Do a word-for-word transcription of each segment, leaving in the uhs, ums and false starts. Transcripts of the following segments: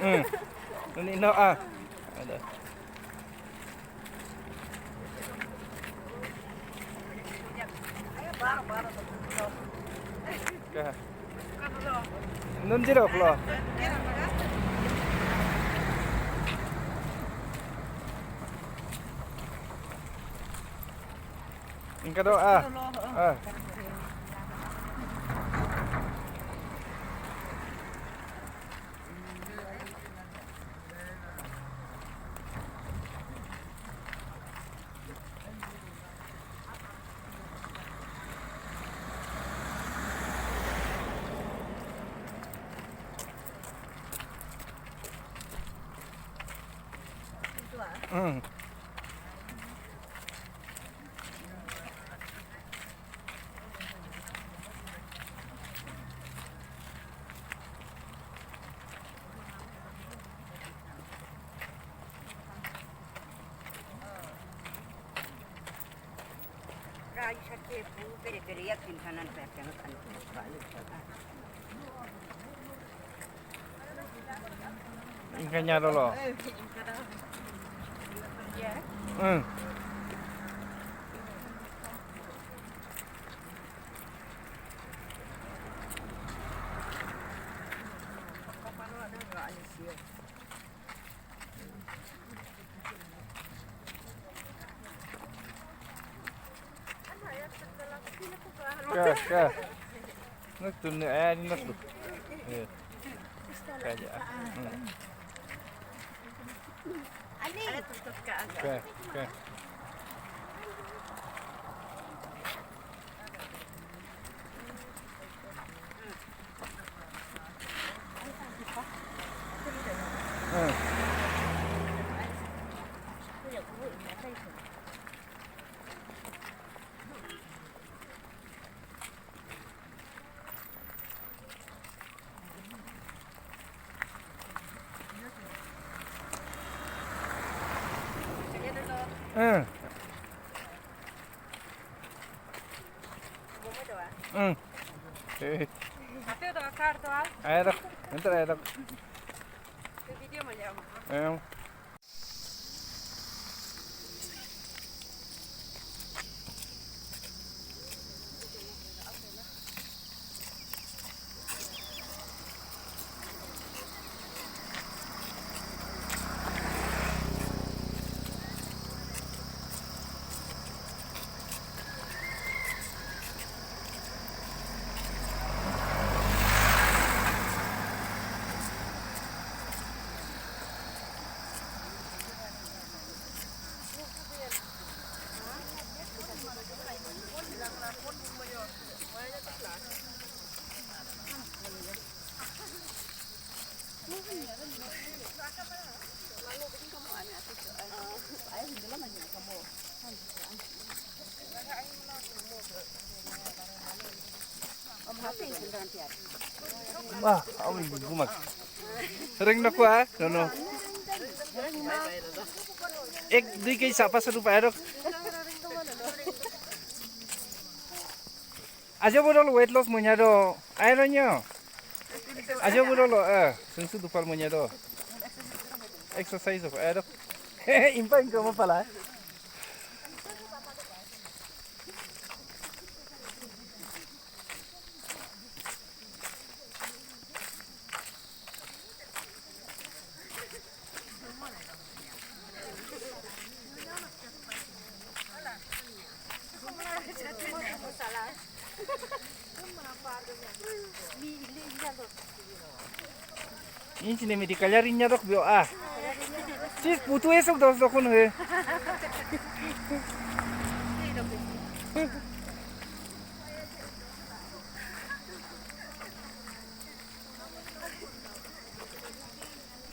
Hmm. Nunino ah. Ada. Ka. Nun jiro klo. Engka do ah. Ah. Hmm. Kaisa ke pu pere pere ya kintanan pepeng kan pu palu. Ingkanya dulu. Ya. Hmm. Ka, ka. Nagtun-, eh, nagtun-, eh. Kaya, ah. Hmm. Ani? Ka, ka. Hmm. Hmm. Hmm. Eh. Ayo dong, entar ayo dong. Video mau jam. Em. Wah, awi gumak. Ring na ko ah, no no. Ek dui kg sapa sa rupa erok. Ajo bodol weight loss munya do. Ayo nyo. Ajo bodol eh sungsu dupal munya do. Exercise of erok. Impa impa mo pala. Ini sini medical ya rinya dok bio ah. Sis putu esok dos dokun he.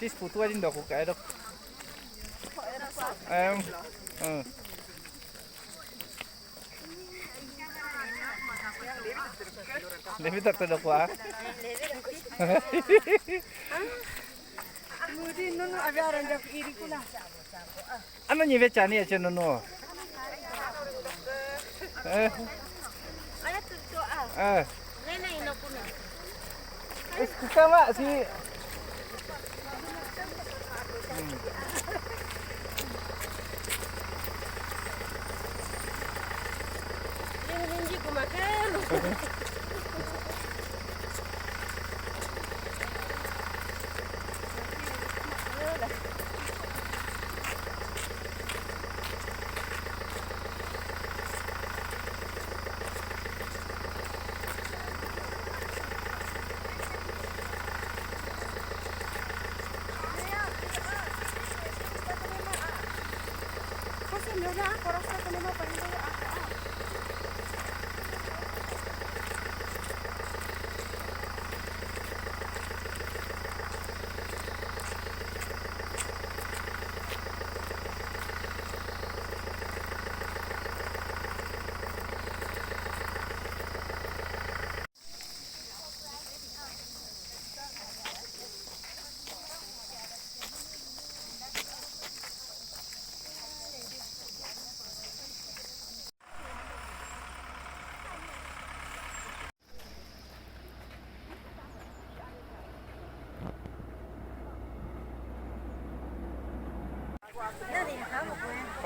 Sis putu aja dok kayak dok. Em. Hmm. Lebi tak terdakwa. Mudi nunu abiaran jak iri kula. Ano nyi beca ni aja nunu. Eh. Aya tutu ah. Eh. Nene ino kuna. Es kita mak si. Ini minji ku makan.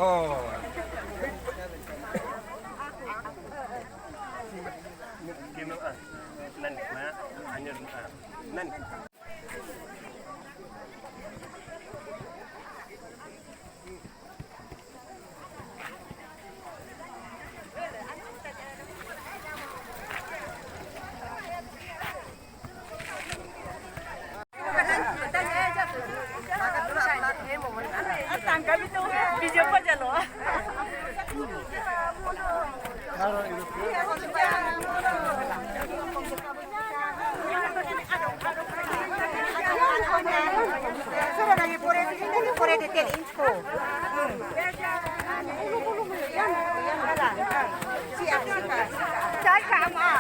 Oh. Kino, ah. Nan, na, anyo, ah. Nan. Tangkap itu, video apa aja lo? Solo lagi pore, pore de tel info. Siap, siap. Saya sama.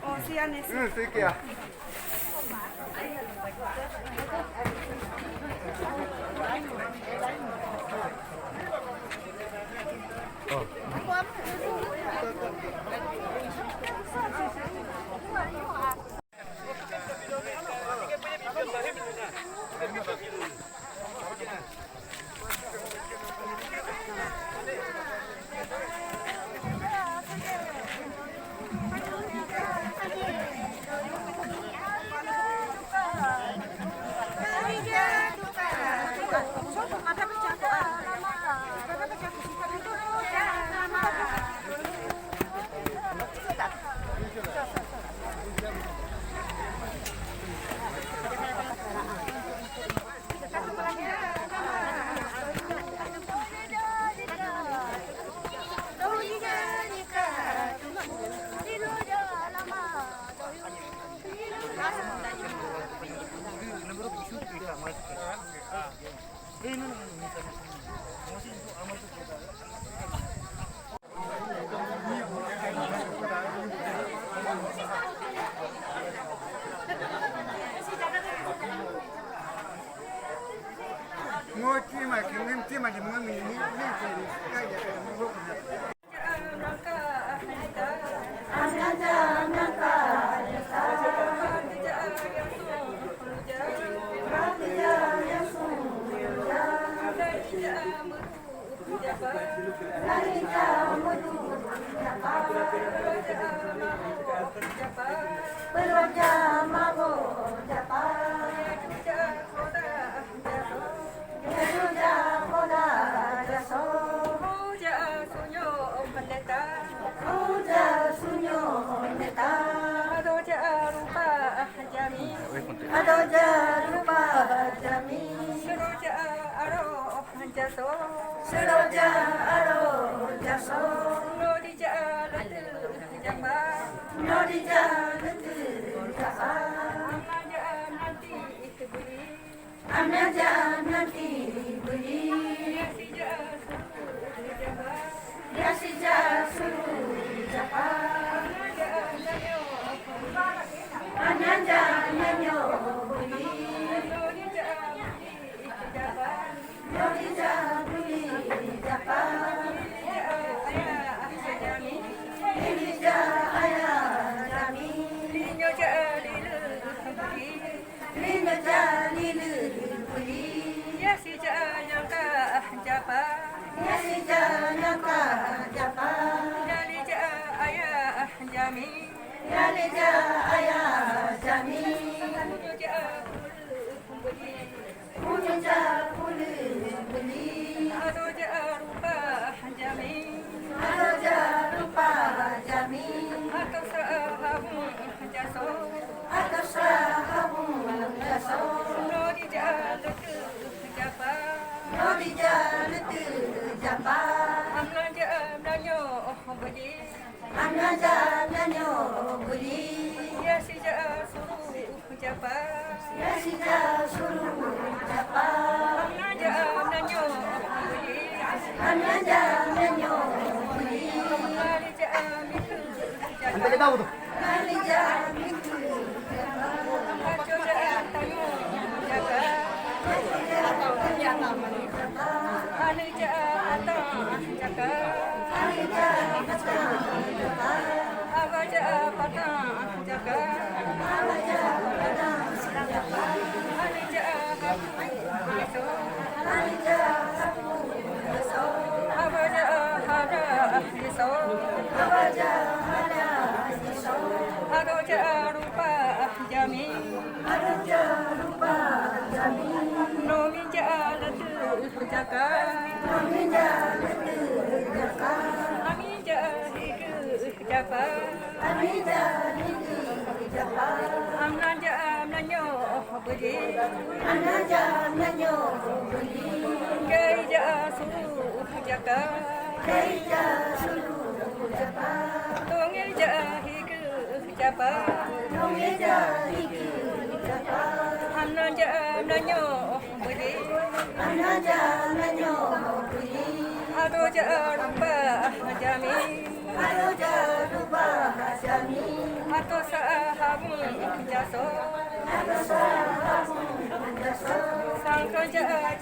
Oh, sí, Anés. Mm, sí, que ya. Ado ja rupa jami. Ado ja rupa jami. Suro ja aro jaso. Suro ja aro jaso. Nodi ja lete jamba. Nodi ja lete jamba. Ama ja nanti itu beri. Sija nyangka japa. Sija nyangka japa. Nyali ja ayah jami. Nyali ja ayah jami. Punya ja pulu beli. Punya ja pulu beli. Ado ja rupa jami. Ado ja rupa jami. Atau sahabung jaso. Atau sahabung jaso. Nodi ja letu japa. Nodi ja letu japa. Amna ja amna nyo beli. Amna ja amna nyo beli. Ya sija suru japa. Ya sija suru japa. Amna ja amna nyo beli. Amna ja amna nyo beli. Mali ja mitu japa. Mali ja mitu japa. Ajo ja tanyo japa. Mali ja atang jaka. Abaja patang jaka. Alija hapu iso. Abaja hada iso. Abaja hada iso. Adoja rupa jami. Adoja rupa jami. Nomija letu jaka. Nomija letu jaka. Amija hiku japa. Amija hiku japa. Amnanja amnanyo budi. Amnanja amnanyo budi. Gaija sulu jaka. Gaija sulu japa. Tongija hiku japa. Tongija hiku japa. Amnanja amnanyo budi. Amnanja amnanyo budi. Adoja rupa jami. Adoja rupa jami. Ato sahabung jaso.